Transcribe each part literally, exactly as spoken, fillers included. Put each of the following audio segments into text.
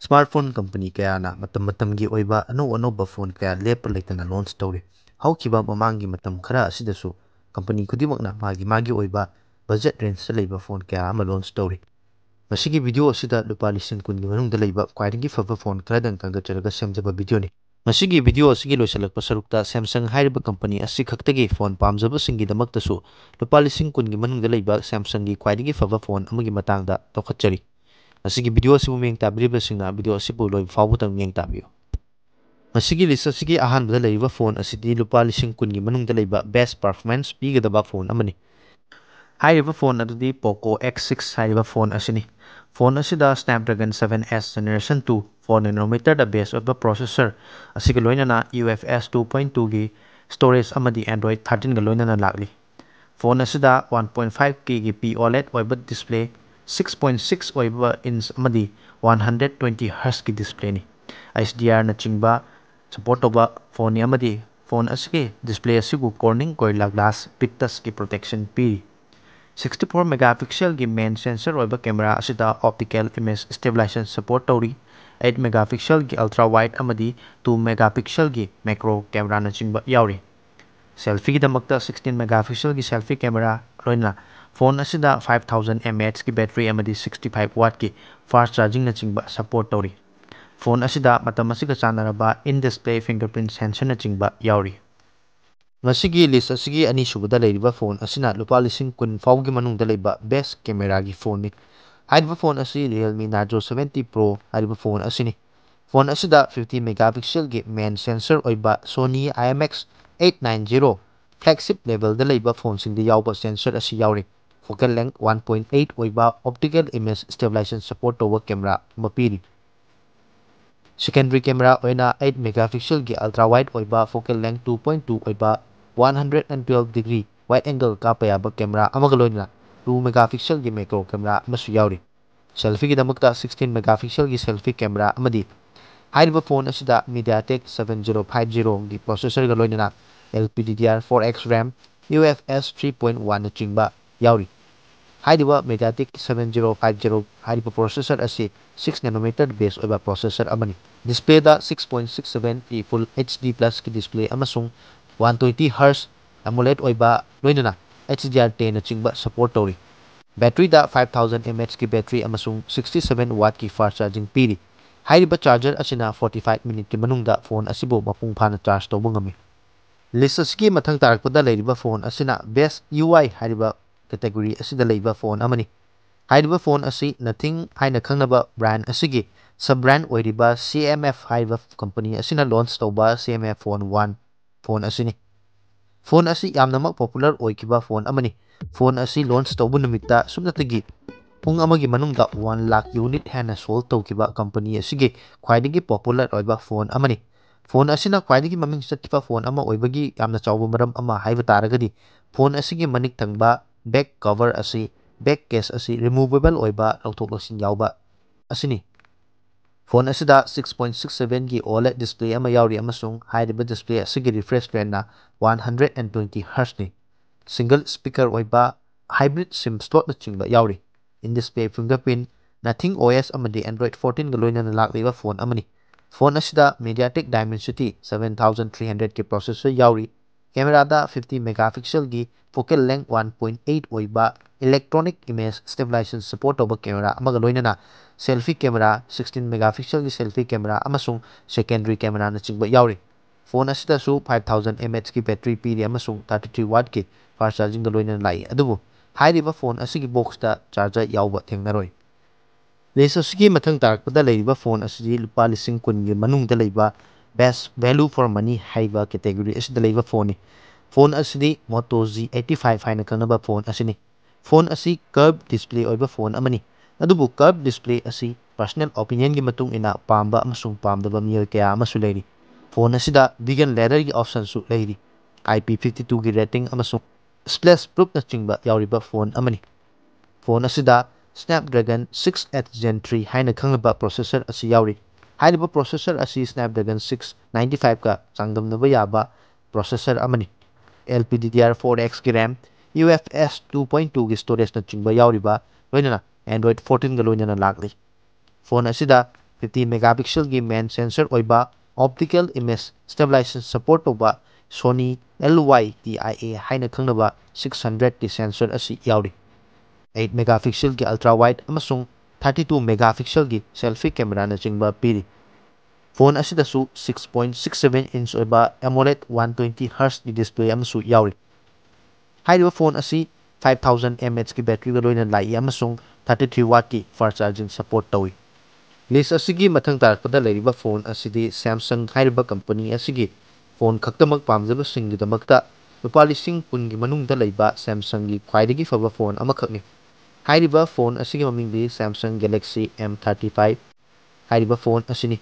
Smartphone company ꯀꯌꯥꯅ ꯃꯇꯝ ꯃꯇꯝꯒꯤ ꯑꯣꯏꯕ ꯑꯅꯧ ꯑꯅꯧꯕ phone ꯀꯌꯥ ꯂꯦꯞꯄ ꯂꯩꯇꯅ launch ꯇꯧꯔꯤ꯫ ꯍꯧꯈꯤꯕ ꯃꯃꯥꯡꯒꯤ ꯃꯇꯝ ꯈꯔ ꯑꯁꯤꯗꯁꯨ company ꯈꯨꯗꯤꯡꯃꯛꯅ ꯃꯥꯒꯤ ꯃꯥꯒꯤ ꯑꯣꯏꯕ budget rangeꯇ ꯂꯩꯕ phone ꯀꯌꯥ ꯑꯃ launch ꯇꯧꯔꯤ꯫ ꯃꯁꯤꯒꯤ video ꯑꯁꯤꯗ ꯂꯨꯄꯥ ꯂꯤꯁꯤꯡ ꯀꯨꯟꯒꯤ ꯃꯅꯨꯡꯗ ꯂꯩꯕ ꯈ꯭ꯋꯥꯏꯗꯒꯤ ꯐꯕ phone ꯈꯔꯗꯪ ꯈꯟꯒꯠꯆꯔꯒ ꯁꯦꯝꯖꯕ videoꯅꯤ꯫ ꯃꯁꯤꯒꯤ video ꯑꯁꯤꯒꯤ ꯂꯣꯏꯁꯤꯜꯂꯛꯄ ꯁꯔꯨꯛꯇ Samsung ꯍꯥꯏꯔꯤꯕ company ꯑꯁꯤ ꯈꯛꯇꯒꯤ phone ꯄꯥꯝꯖꯕꯁꯤꯡꯒꯤꯗꯃꯛꯇꯁꯨ ꯂꯨꯄꯥ ꯂꯤꯁꯤꯡ ꯀꯨꯟꯒꯤ ꯃꯅꯨꯡꯗ ꯂꯩꯕ Samsungꯒꯤ ꯈ꯭ꯋꯥꯏꯗꯒꯤ ꯐꯕ phone ꯑꯃꯒꯤ ꯃꯇꯥꯡꯗ ꯂꯧꯈꯠꯆꯔꯤ꯫ ꯃꯁꯤꯒꯤ video ꯑꯁꯤꯕꯨ ꯃꯤꯠꯌꯦꯡ ꯇꯥꯕꯤꯔꯤꯕꯁꯤꯡꯅ video ꯑꯁꯤꯕꯨ ꯂꯣꯏꯕ ꯐꯥꯎꯕꯗ ꯃꯤꯠꯌꯦꯡ ꯇꯥꯕꯤꯌꯨ꯫ ꯃꯁꯤꯒꯤ list ꯑꯁꯤꯒꯤ ꯑꯍꯥꯟꯕꯗ ꯂꯩꯔꯤꯕ phone ꯑꯁꯤꯗꯤ ꯂꯨꯄꯥ ꯂꯤꯁꯤꯡ ꯀꯨꯟꯒꯤ ꯃꯅꯨꯡꯗ ꯂꯩꯕ best performance ꯄꯤꯒꯗꯕ phone ꯑꯃꯅꯤ꯫ ꯍꯥꯏꯔꯤꯕ phone ꯑꯗꯨꯗꯤ Poco X six ꯍꯥꯏꯔꯤꯕ phone ꯑꯁꯤꯅꯤ꯫ Phone ꯑꯁꯤꯗ Snapdragon seven S Generation two four nanometerꯗ base ꯑꯣꯏꯕ processor ꯑꯁꯤꯒ ꯂꯣꯏꯅꯅ UFS two point twoꯒꯤ storage ꯑꯃꯗꯤ Android thirteenꯒ ꯂꯣꯏꯅꯅ ꯂꯥꯛꯂꯤ꯫ Phone ꯑꯁꯤꯗ one point five Kꯒꯤ P OLED ꯑꯣꯏꯕ display, six point six ꯑꯣꯏꯕ inch ꯑꯃꯗꯤ one hundred twenty Hzꯒꯤ displayꯅꯤ꯫ HDRꯅꯆꯤꯡꯕ support ꯇꯧꯕ phoneꯅꯤ ꯑꯃꯗꯤ phone ꯑꯁꯤꯒꯤ display ꯑꯁꯤꯕꯨ Corning Gorilla Glass Victusꯀꯤ protection ꯄꯤꯔꯤ꯫ Sixty four megapixelꯒꯤ main sensor ꯑꯣꯏꯕ camera ꯑꯁꯤꯗ optical image stabilization support ꯇꯧꯔꯤ꯫ Eight megapixelꯒꯤ ultra wide ꯑꯃꯗꯤ two megapixelꯒꯤ macro cameraꯅꯆꯤꯡꯕ ꯌꯥꯎꯔꯤ꯫ Selfieꯒꯤꯗꯃꯛꯇ sixteen megapixelꯒꯤ selfie camera ꯂꯣꯏꯅꯅ phone ꯑꯁꯤꯗ five thousand mAhꯀꯤ battery ꯑꯃꯗꯤ sixty five wattꯀꯤ fast chargingꯅꯆꯤꯡꯕ support ꯇꯧꯔꯤ꯫ Phone ꯑꯁꯤꯗ ꯃꯇꯝ ꯑꯁꯤꯒ ꯆꯥꯟꯅꯔꯕ in-display fingerprint sensorꯅꯆꯤꯡꯕ ꯌꯥꯎꯔꯤ꯫ ꯃꯁꯤꯒꯤ list ꯑꯁꯤꯒꯤ ꯑꯅꯤꯁꯨꯕꯗ ꯂꯩꯔꯤꯕ phone ꯑꯁꯤꯅ ꯂꯨꯄꯥ ꯂꯤꯁꯤꯡ ꯀꯨꯟ ꯐꯥꯎꯒꯤ ꯃꯅꯨꯡꯗ ꯂꯩꯕ best cameraꯒꯤ phoneꯅꯤ꯫ ꯍꯥꯏꯔꯤꯕ phone ꯑꯁꯤ Realme Narzo seventy Pro ꯍꯥꯏꯔꯤꯕ phone ꯑꯁꯤꯅꯤ꯫ Phone ꯑꯁꯤꯗ fifty megapixelꯒꯤ main sensor ꯑꯣꯏꯕ Sony IMX eight nine zero flagship levelꯗ ꯂꯩꯕ phoneꯁꯤꯡꯗ ꯌꯥꯎꯕ sensor ꯑꯁꯤ ꯌꯥꯎꯔꯤ꯫ Focal length one point eight ꯑꯣꯏꯕ optical image stabilization support ꯇꯧꯕ camera ꯑꯃ ꯄꯤꯔꯤ꯫ Secondary camera ꯑꯣꯏꯅ eight megapixelꯒꯤ ultra wide ꯑꯣꯏꯕ focal length two point two ꯑꯣꯏꯕ one hundred and twelve degree wide angle ꯀꯥꯞꯄ ꯌꯥꯕ camera ꯑꯃꯒ ꯂꯣꯏꯅꯅ two megapixelꯒꯤ macro camera ꯑꯃꯁꯨ ꯌꯥꯎꯔꯤ꯫ Selfieꯒꯤꯗꯃꯛꯇ sixteen megapixelꯒꯤ selfie camera ꯑꯃꯗꯤ ꯍꯥꯏꯔꯤꯕ phone ꯑꯁꯤꯗ MediaTek seven zero five zeroꯒꯤ processorꯒ ꯂꯣꯏꯅꯅ LPDDR four X RAM, UFS three point oneꯅꯆꯤꯡꯕ ꯌꯥꯎꯔꯤ꯫ ꯍꯥꯏꯔꯤꯕ MediaTek seven zero five zero ꯍꯥꯏꯔꯤꯕ processor ꯑꯁꯤ six nanometer base ꯑꯣꯏꯕ processor ꯑꯃꯅꯤ꯫ Displayꯗ six point six seven P Full H D Plusꯀꯤ display ꯑꯃꯁꯨꯡ one twenty Hz AMOLED ꯑꯣꯏꯕ ꯂꯣꯏꯅꯅ H D R ten ꯅꯆꯤꯡꯕ support ꯇꯧꯔꯤ꯫ Batteryꯗ five thousand mAhꯀꯤ battery ꯑꯃꯁꯨꯡ sixty seven wattꯀꯤ fast charging ꯄꯤꯔꯤ꯫ ꯍꯥꯏꯔꯤꯕ charger ꯑꯁꯤꯅ forty five minuteꯀꯤ ꯃꯅꯨꯡꯗ phone ꯑꯁꯤꯕꯨ ꯃꯄꯨꯡ ꯐꯥꯅ charge ꯇꯧꯕ ꯉꯝꯃꯤ꯫ List ꯑꯁꯤꯒꯤ ꯃꯊꯪ ꯇꯥꯔꯛꯄꯗ ꯂꯩꯔꯤꯕ phone ꯑꯁꯤꯅ Best U I ꯍꯥꯏꯔꯤꯕ category ꯑꯁꯤꯗ ꯂꯩꯕ phone ꯑꯃꯅꯤ꯫ ꯍꯥꯏꯔꯤꯕ phone ꯑꯁꯤ Nothing ꯍꯥꯏꯅ ꯈꯪꯅꯕ brand ꯑꯁꯤꯒꯤ sub brand ꯑꯣꯏꯔꯤꯕ C M F ꯍꯥꯏꯔꯤꯕ company ꯑꯁꯤꯅ launch ꯇꯧꯕ C M F Phone One phone ꯑꯁꯤꯅꯤ꯫ Phone ꯑꯁꯤ ꯌꯥꯝꯅꯃꯛ popular ꯑꯣꯏꯈꯤꯕ phone ꯑꯃꯅꯤ꯫ Phone ꯑꯁꯤ launch ꯇꯧꯕ ꯅꯨꯃꯤꯠꯇ ꯁꯨꯞꯅꯇꯒꯤ ꯄꯨꯡ ꯑꯃꯒꯤ ꯃꯅꯨꯡꯗ one lakh unit ꯍꯦꯟꯅ sold ꯇꯧꯈꯤꯕ company ꯑꯁꯤꯒꯤ ꯈ꯭ꯋꯥꯏꯗꯒꯤ popular ꯑꯣꯏꯕ phone ꯑꯃꯅꯤ꯫ Phone ꯑꯁꯤꯅ ꯈ꯭ꯋꯥꯏꯗꯒꯤ ꯃꯃꯤꯡ ꯆꯠꯈꯤꯕ phone ꯑꯃ ꯑꯣꯏꯕꯒꯤ ꯌꯥꯝꯅ ꯆꯥꯎꯕ ꯃꯔꯝ ꯑꯃ ꯍꯥꯏꯕ ꯇꯥꯔꯒꯗꯤ, phone ꯑꯁꯤꯒꯤ ꯃꯅꯤꯡ ꯊꯪꯕ back cover ꯑꯁꯤ, back case ꯑꯁꯤ removable ꯑꯣꯏꯕ, ꯂꯧꯊꯣꯛ ꯂꯧꯁꯤꯟ ꯌꯥꯎꯕ ꯑꯁꯤꯅꯤ꯫ Phone ꯑꯁꯤꯗ six point six sevenꯒꯤ OLED display ꯑꯃ ꯌꯥꯎꯔꯤ ꯑꯃꯁꯨꯡ ꯍꯥꯏꯔꯤꯕ display ꯑꯁꯤꯒꯤ refresh rateꯅ one hundred and twenty Hzꯅꯤ꯫ Single speaker ꯑꯣꯏꯕ, hybrid SIM slotꯅꯆꯤꯡꯕ ꯌꯥꯎꯔꯤ꯫ In display fingerprint, Nothing O S ꯑꯃꯗꯤ Android fourteenꯒ ꯂꯣꯏꯅꯅ ꯂꯥꯛꯂꯤꯕ phone ꯑꯃꯅꯤ꯫ Phone ꯑꯁꯤꯗ MediaTek Dimensity seven thousand three hundredꯀꯤ processor ꯌꯥꯎꯔꯤ꯫ Cameraꯗ fifty megapixelꯒꯤ focal length one point eight ꯑꯣꯏꯕ electronic image stabilization support ꯇꯧꯕ camera ꯑꯃꯒ ꯂꯣꯏꯅꯅ selfie camera, sixteen megapixelꯒꯤ selfie camera ꯑꯃꯁꯨꯡ secondary cameraꯅꯆꯤꯡꯕ ꯌꯥꯎꯔꯤ꯫ Phone ꯑꯁꯤꯗꯁꯨ five thousand mAhꯀꯤ battery ꯄꯤꯔꯤ ꯑꯃꯁꯨꯡ thirty three wattꯀꯤ fast chargingꯒ ꯂꯣꯏꯅꯅ ꯂꯥꯛꯏ꯫ ꯑꯗꯨꯕꯨ ꯍꯥꯏꯔꯤꯕ phone ꯑꯁꯤꯒꯤ boxꯇ charger ꯌꯥꯎꯕ ꯊꯦꯡꯅꯔꯣꯏ꯫ List ꯑꯁꯤꯒꯤ ꯃꯊꯪ ꯇꯥꯔꯛꯄꯗ ꯂꯩꯔꯤꯕ phone ꯑꯁꯤꯗꯤ ꯂꯨꯄꯥ ꯂꯤꯁꯤꯡ ꯀꯨꯟꯒꯤ ꯃꯅꯨꯡꯗ ꯂꯩꯕ Best Value for Money ꯍꯥꯏꯕ category ꯑꯁꯤꯗ ꯂꯩꯕ phoneꯅꯤ꯫ Phone ꯑꯁꯤꯗꯤ Moto G eighty five ꯍꯥꯏꯅ ꯈꯪꯅꯕ phone ꯑꯁꯤꯅꯤ꯫ Phone ꯑꯁꯤ curved display ꯑꯣꯏꯕ phone ꯑꯃꯅꯤ꯫ ꯑꯗꯨꯕꯨ curved display ꯑꯁꯤ personal opinionꯒꯤ ꯃꯇꯨꯡ ꯏꯟꯅ ꯄꯥꯝꯕ ꯑꯃꯁꯨꯡ ꯄꯥꯝꯗꯕ ꯃꯤꯑꯣꯏ ꯀꯌꯥ ꯑꯃꯁꯨ ꯂꯩꯔꯤ꯫ Phone ꯑꯁꯤꯗ vegan leatherꯒꯤ optionꯁꯨ ꯂꯩꯔꯤ꯫ I P fifty twoꯒꯤ rating ꯑꯃꯁꯨꯡ splash proofꯅꯆꯤꯡꯕ ꯌꯥꯎꯔꯤꯕ phone ꯑꯃꯅꯤ꯫ Phone ꯑꯁꯤꯗ Snapdragon six eight Gen three ꯍꯥꯏꯅ ꯈꯪꯅꯕ processor ꯑꯁꯤ ꯌꯥꯎꯔꯤ꯫ ꯍꯥꯏꯔꯤꯕ processor ꯑꯁꯤ Snapdragon six ninety fiveꯀ ꯆꯥꯡꯗꯝꯅꯕ ꯌꯥꯕ processor ꯑꯃꯅꯤ꯫ L P D D R four Xꯒꯤ RAM, U F S two point two ꯒꯤ ꯁ꯭ꯇꯣꯔꯦꯖꯅꯆꯤꯡꯕ ꯌꯥꯎꯔꯤꯕ, ꯂꯣꯏꯅꯅ Android fourteen ꯒ ꯂꯣꯏꯅꯅ ꯂꯥꯛꯂꯤ꯫ ꯐꯣꯟ ꯑꯁꯤꯗ fifty megapixel ꯒꯤ main sensor ꯑꯣꯏꯕ optical image stabilization support ꯇꯧꯕ Sony L Y T I A ꯍꯥꯏꯅ ꯈꯪꯅꯕ six hundred ꯀꯤ sensor ꯑꯁꯤ ꯌꯥꯎꯔꯤ꯫ Eight megapixel ꯒꯤ ultra wide ꯑꯃꯁꯨꯡ thirty two megapixel ꯒꯤ selfie camera ꯅꯆꯤꯡꯕ ꯄꯤꯔꯤ꯫ ꯐꯣꯟ ꯑꯁꯤꯗꯁꯨ six point six seven inch ꯑꯣꯏꯕ AMOLED one twenty hertz ꯀꯤ display ꯑꯃꯁꯨ ꯌꯥꯎꯔꯤ꯫ ꯍꯥꯏꯔꯤꯕ ꯐꯣꯟ ꯑꯁꯤ five thousand mAh ꯀꯤ battery ꯒ ꯂꯣꯏꯅꯅ ꯂꯥꯛꯏ ꯑꯃꯁꯨꯡ thirty three watt ꯀꯤ fast charging support ꯇꯧꯏ꯫ List ꯑꯁꯤꯒꯤ ꯃꯊꯪ ꯇꯥꯔꯛꯄꯗ ꯂꯩꯔꯤꯕ ꯐꯣꯟ ꯑꯁꯤꯗꯤ Samsung ꯍꯥꯏꯔꯤꯕ company ꯑꯁꯤꯒꯤ ꯐꯣꯟ ꯈꯛꯇꯃꯛ ꯄꯥꯝꯖꯕꯁꯤꯡꯒꯤꯗꯃꯛꯇ ꯂꯨꯄꯥ ꯂꯤꯁꯤꯡ ꯀꯨꯟꯒꯤ ꯃꯅꯨꯡꯗ ꯂꯩꯕ Samsung ꯒꯤ ꯈ꯭ꯋꯥꯏꯗꯒꯤ ꯐꯕ ꯐꯣꯟ ꯑꯃꯈꯛꯅꯤ꯫ ꯍꯥꯏꯔꯤꯕ ꯐꯣꯟ ꯑꯁꯤꯒꯤ ꯃꯃꯤꯡꯗꯤ Samsung Galaxy M thirty five ꯍꯥꯏꯔꯤꯕ ꯐꯣꯟ ꯑꯁꯤꯅꯤ꯫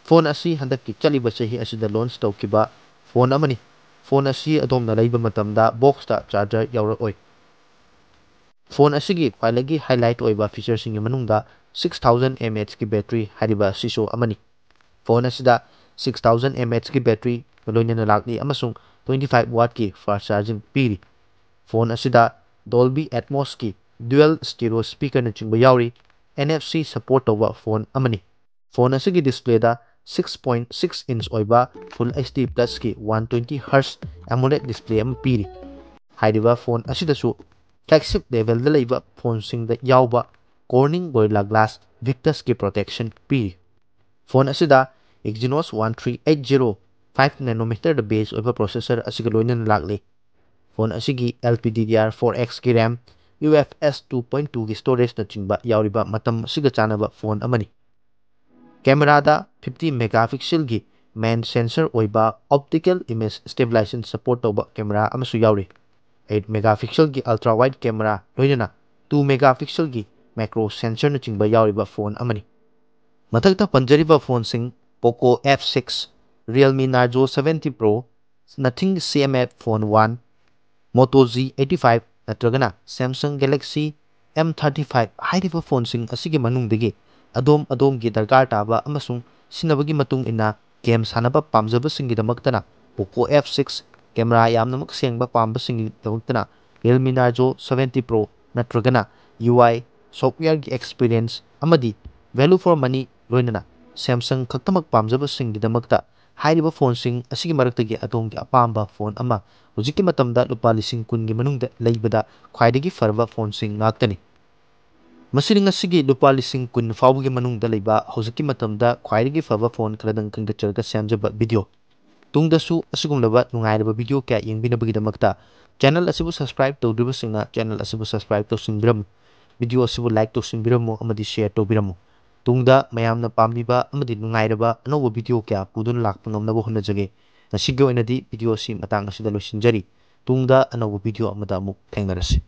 ꯐꯣꯟ ꯑꯁꯤ ꯍꯟꯗꯛꯀꯤ ꯆꯠꯂꯤꯕ ꯆꯍꯤ ꯑꯁꯤꯗ launch ꯇꯧꯈꯤꯕ ꯐꯣꯟ ꯑꯃꯅꯤ꯫ ꯐꯣꯟ ꯑꯁꯤ ꯑꯗꯣꯝꯅ ꯂꯩꯕ ꯃꯇꯝꯗ box ꯇ charger ꯌꯥꯎꯔꯛꯑꯣꯏ꯫ ꯐꯣꯟ ꯑꯁꯤꯒꯤ ꯈ꯭ꯋꯥꯏꯗꯒꯤ highlight ꯑꯣꯏꯕ feature ꯁꯤꯡꯒꯤ ꯃꯅꯨꯡꯗ six thousand mAh ꯀꯤ battery ꯍꯥꯏꯔꯤꯕ ꯑꯁꯤꯁꯨ ꯑꯃꯅꯤ꯫ ꯐꯣꯟ ꯑꯁꯤꯗ six thousand mAh ꯀꯤ battery ꯒ ꯂꯣꯏꯅꯅ ꯂꯥꯛꯂꯤ ꯑꯃꯁꯨꯡ twenty five watt ꯀꯤ fast charging ꯄꯤꯔꯤ꯫ ꯐꯣꯟ ꯑꯁꯤꯗ Dolby Atmos ꯀꯤ dual stereo speaker ꯅꯆꯤꯡꯕ ꯌꯥꯎꯔꯤ꯫ N F C support ꯇꯧꯕ ꯐꯣꯟ ꯑꯃꯅꯤ꯫ ꯐꯣꯟ ꯑꯁꯤꯒꯤ display ꯗ six point six inch ꯑꯣꯏꯕ Full H D plus ꯀꯤ one twenty hertz AMOLED display ꯑꯃ ꯄꯤꯔꯤ꯫ ꯍꯥꯏꯔꯤꯕ ꯐꯣꯟ ꯑꯁꯤꯗꯁꯨ flagship level ꯗ ꯂꯩꯕ ꯐꯣꯟꯁꯤꯡꯗ ꯌꯥꯎꯕ Corning Gorilla Glass Victus ꯀꯤ protection ꯄꯤꯔꯤ꯫ ꯐꯣꯟ ꯑꯁꯤꯗ Exynos one three eight zero five nanometer ꯗ base ꯑꯣꯏꯕ processor ꯑꯁꯤꯒ ꯂꯣꯏꯅꯅ ꯂꯥꯛꯂꯤ꯫ ꯐꯣꯟ ꯑꯁꯤꯒꯤ L P D D R four X ꯀꯤ RAM, U F S two point two ꯒꯤ storage ꯅꯆꯤꯡꯕ ꯌꯥꯎꯔꯤꯕ ꯃꯇꯝ ꯑꯁꯤꯒ ꯆꯥꯟꯅꯕ ꯐꯣꯟ ꯑꯃꯅꯤ꯫ Camera ꯗ fifty megapixel ꯒꯤ main sensor ꯑꯣꯏꯕ optical image stabilization support ꯇꯧꯕ camera ꯑꯃꯁꯨ ꯌꯥꯎꯔꯤ꯫ Eight megapixel ꯒꯤ ultra wide camera ꯂꯣꯏꯅꯅ two megapixel ꯒꯤ macro sensor ꯅꯆꯤꯡꯕ ꯌꯥꯎꯔꯤꯕ ꯐꯣꯟ ꯑꯃꯅꯤ꯫ ꯃꯊꯛꯇ ꯄꯟꯖꯔꯤꯕ ꯐꯣꯟꯁꯤꯡ Poco F six, Realme Narzo seventy Pro, Nothing C M F Phone one, Moto G eighty five ꯅꯠꯇ꯭ꯔꯒꯅ Samsung Galaxy M thirty five ꯍꯥꯏꯔꯤꯕ ꯐꯣꯟꯁꯤꯡ ꯑꯁꯤꯒꯤ ꯃꯅꯨꯡꯗꯒꯤ ꯑꯗꯣꯝ ꯑꯗꯣꯝꯒꯤ ꯗꯔꯀꯥꯔ ꯇꯥꯕ ꯑꯃꯁꯨꯡ ꯁꯤꯖꯤꯟꯅꯕꯒꯤ ꯃꯇꯨꯡ ꯏꯟꯅ game ꯁꯥꯟꯅꯕ ꯄꯥꯝꯖꯕꯁꯤꯡꯒꯤꯗꯃꯛꯇꯅ Poco F six, ꯀꯦꯃꯦꯔꯥ ꯌꯥꯝꯅꯃꯛ ꯁꯦꯡꯕ ꯄꯥꯝꯕꯁꯤꯡꯒꯤꯗꯃꯛꯇꯅ Realme Narzo seventy Pro ꯅꯠꯇ꯭ꯔꯒꯅ U I, softwareꯒꯤ experience ꯑꯃꯗꯤ value for money ꯂꯣꯏꯅꯅ Samsung ꯈꯛꯇꯃꯛ ꯄꯥꯝꯖꯕꯁꯤꯡꯒꯤꯗꯃꯛꯇ ꯍꯥꯏꯔꯤꯕ ꯐꯣꯟꯁꯤꯡ ꯑꯁꯤꯒꯤ ꯃꯔꯛꯇꯒꯤ ꯑꯗꯣꯝꯒꯤ ꯑꯄꯥꯝꯕ ꯐꯣꯟ ꯑꯃ ꯍꯧꯖꯤꯛꯀꯤ ꯃꯇꯝꯗ ꯂꯨꯄꯥ ꯂꯤꯁꯤꯡ ꯀꯨꯟꯒꯤ ꯃꯅꯨꯡꯗ ꯂꯩꯕꯗ ꯈ꯭ꯋꯥꯏꯗꯒꯤ ꯐꯔꯕ ꯐꯣꯟꯁꯤꯡ ꯉꯥꯛꯇꯅꯤ꯫ ꯃꯁꯤꯗꯤ ꯉꯁꯤꯒꯤ ꯂꯨꯄꯥ ꯂꯤꯁꯤꯡ ꯀꯨꯟ ꯐꯥꯎꯕꯒꯤ ꯃꯅꯨꯡꯗ ꯂꯩꯕ ꯍꯧꯖꯤꯛꯀꯤ ꯃꯇꯝꯗ ꯈ꯭ꯋꯥꯏꯗꯒꯤ ꯐꯕ ꯐꯣꯟ ꯈꯔꯗꯪ ꯈꯟꯒꯠꯆꯔꯒ ꯁꯦꯝꯖꯕ video꯫ ꯇꯨꯡꯗꯁꯨ ꯑꯁꯤꯒꯨꯝꯂꯕ ꯅꯨꯡꯉꯥꯏꯔꯕ video ꯀꯌꯥ ꯌꯦꯡꯕꯤꯅꯕꯒꯤꯗꯃꯛꯇ channel ꯑꯁꯤꯕꯨ subscribe ꯇꯧꯗ꯭ꯔꯤꯕꯁꯤꯡꯅ channel ꯑꯁꯤꯕꯨ subscribe ꯇꯧꯁꯤꯟꯕꯤꯔꯝꯃꯨ, video ꯑꯁꯤꯕꯨ like ꯇꯧꯁꯤꯟꯕꯤꯔꯝꯃꯨ ꯑꯃꯗꯤ share ꯇꯧꯕꯤꯔꯝꯃꯨ꯫ ꯇꯨꯡꯗ ꯃꯌꯥꯝꯅ ꯄꯥꯝꯕꯤꯕ ꯑꯃꯗꯤ ꯅꯨꯡꯉꯥꯏꯔꯕ ꯑꯅꯧꯕ video ꯀꯌꯥ ꯄꯨꯗꯨꯅ ꯂꯥꯛꯄ ꯉꯝꯅꯕ ꯍꯣꯠꯅꯖꯒꯦ꯫ ꯉꯁꯤꯒꯤ ꯑꯣꯏꯅꯗꯤ video ꯑꯁꯤ ꯃꯇꯥꯡ ꯑꯁꯤꯗ ꯂꯣꯏꯁꯤꯟꯖꯔꯤ꯫ ꯇꯨꯡꯗ ꯑꯅꯧꯕ video ꯑꯃꯗ ꯑꯃꯨꯛ ꯊꯦꯡꯅꯔꯁꯤ꯫